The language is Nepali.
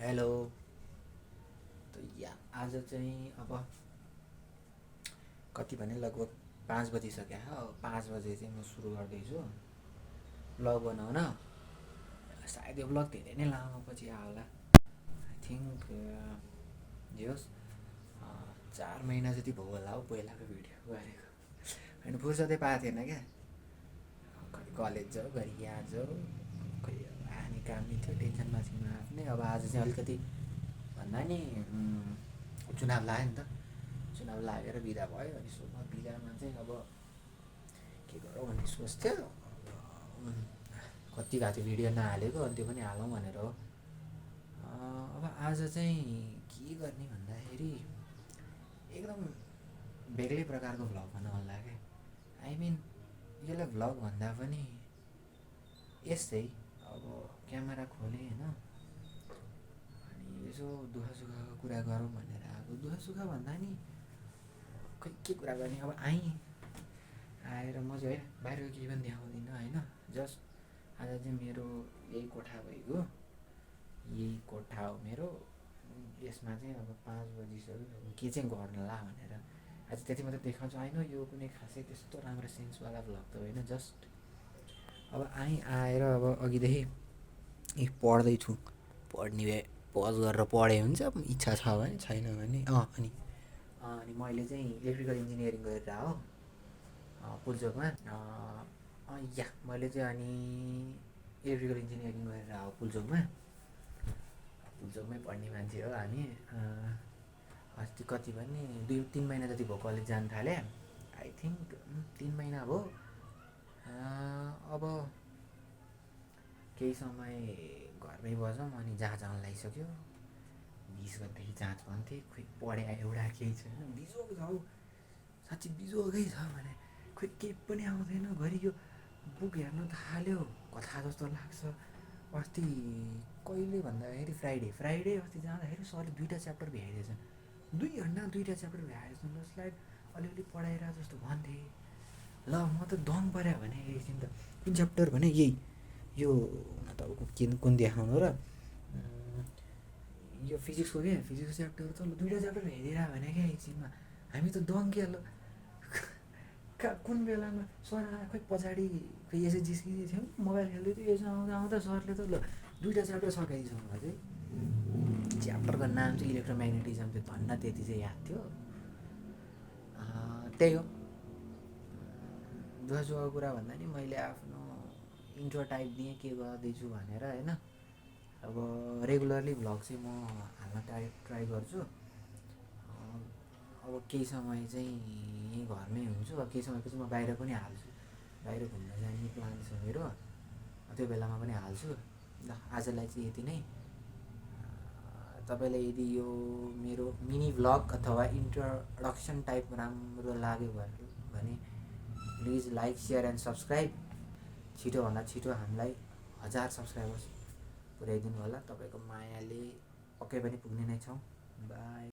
हेलो। तो आज चाहिँ अब कति भने लगभग 5 बजिसक्यो हो। 5 बजे चाहिँ म सुरु गर्दैछु भ्लग बनाउन। सायद यो भ्लग धेरै नै लामो पछि आउला। आई थिङ्क जे होस् 4 महिना जति भयो होला हौ पहिलाको भिडियो गरेको। होइन फुर्सदै पाएको थिएन क्या। कहिले कलेज जाऊ घरि यहाँ जाऊ, खै आनी काम नि थियो, टेन्सनमा थिएन आफ्नै। अब आज चाहिँ अलिकति भन्दा नि चुनाव लाग्यो नि त। चुनाव लागेर बिदा भयो। अनि सोमा बिदामा चाहिँ अब के गरौँ भन्ने सोच्थ्यो। कति भएको थियो भिडियो नहालेको, अनि त्यो पनि हालौँ भनेर हो। अब आज चाहिँ के गर्ने भन्दाखेरि एकदम बेग्लै प्रकारको भ्लग बनाउनु लाग्यो। आई मिन यसलाई भ्लग भन्दा पनि यस्तै अब क्यामेरा खोलेँ होइन, अनि यसो दुःख सुखको कुरा गरौँ भनेर आएको। दुःख सुख भन्दा नि खै के कुरा गर्ने। अब आएर म चाहिँ होइन बाहिरको केही पनि देखाउँदिनँ होइन। जस्ट आज चाहिँ मेरो यही कोठा भइगयो, यही कोठा हो मेरो। यसमा चाहिँ अब 5 बजिसक्यो, के चाहिँ गर्नुला भनेर आज त्यति मात्रै देखाउँछु। होइन यो कुनै खासै त्यस्तो राम्रो सेन्सवाला भ्लग त होइन। जस्ट अब आएर अब अघिदेखि पढ्दैछु। पढ्ने भए पज गरेर पढे हुन्छ, इच्छा छ भने, छैन भने अनि मैले चाहिँ इलेक्ट्रिकल इन्जिनियरिङ गरेर हो पुल्चोकमा। मैले चाहिँ अनि इलेक्ट्रिकल इन्जिनियरिङ गरेर हो पुल्चोकमै पढ्ने मान्छे हो हामी। अस्ति कति भने 2-3 महिना जति भयो कलेज जान थाले। आई थिङ्क 3 महिना भयो। अब केही समय घरमै बसौँ। अनि जाँच आउन लागिसक्यो। 20 गतेदेखि जाँच भन्थे। खोइ पढे एउटा केही छैन। बिजोग छ हौ, साँच्ची बिजोगै छ भने। खोइ केही पनि आउँदैन। घरि यो बुक हेर्न थाल्यो कथा जस्तो लाग्छ। अस्ति कहिले भन्दाखेरि फ्राइडे अस्ति जाँदाखेरि सरले 2टा च्याप्टर भ्याइदिएछन्। 2 घन्टा 2टा च्याप्टर भ्याएछन्। जसलाई अलिअलि पढाइरहेको जस्तो भन्थे। ल म त दङ पऱ्यो भने एकछिन त कुन च्याप्टर भने यही यो तपाईँको कुन देखाउनु र यो फिजिक्सको च्याप्टर त ल 2टा च्याप्टर भ्याइदिएर भने क्या एकछिनमा। हामी त दङ क्या। ल कुन बेलामा सर खोइ पछाडि खोइ यसो जिस्किँदै थियौँ, मोबाइल खेल्दै थियो। यसो आउँदा सरले त ल 2टा च्याप्टर सकाइदिन्छौँ चाहिँ। च्याप्टरको नाम चाहिँ इलेक्ट्रोम्याग्नेटिजम थियो। धन्न त्यति चाहिँ याद थियो। त्यही हो दुःखसुखको कुरा भन्दा नि मैले आफ्नो इन्ट्रो टाइप दिएँ के गर्दैछु भनेर होइन। अब रेगुलरली भ्लग चाहिँ म हाल्न ट्राई गर्छु। अब केही समय चाहिँ यहीँ घरमै हुन्छु। अब केही समयपछि म बाहिर पनि हाल्छु। बाहिर घुम्न जाने प्लान छ मेरो, त्यो बेलामा पनि हाल्छु। ल आजलाई चाहिँ यति नै। तपाईँलाई यदि यो मेरो मिनी भ्लग अथवा इन्ट्रोडक्सन टाइप राम्रो लाग्यो भने please like, share and subscribe. छिटोभन्दा छिटो हामीलाई 1000 सब्सक्राइबर्स पुर्याइदिनु होला। तपाईँको मायाले पक्कै पनि पुग्ने नै छौँ। बाई।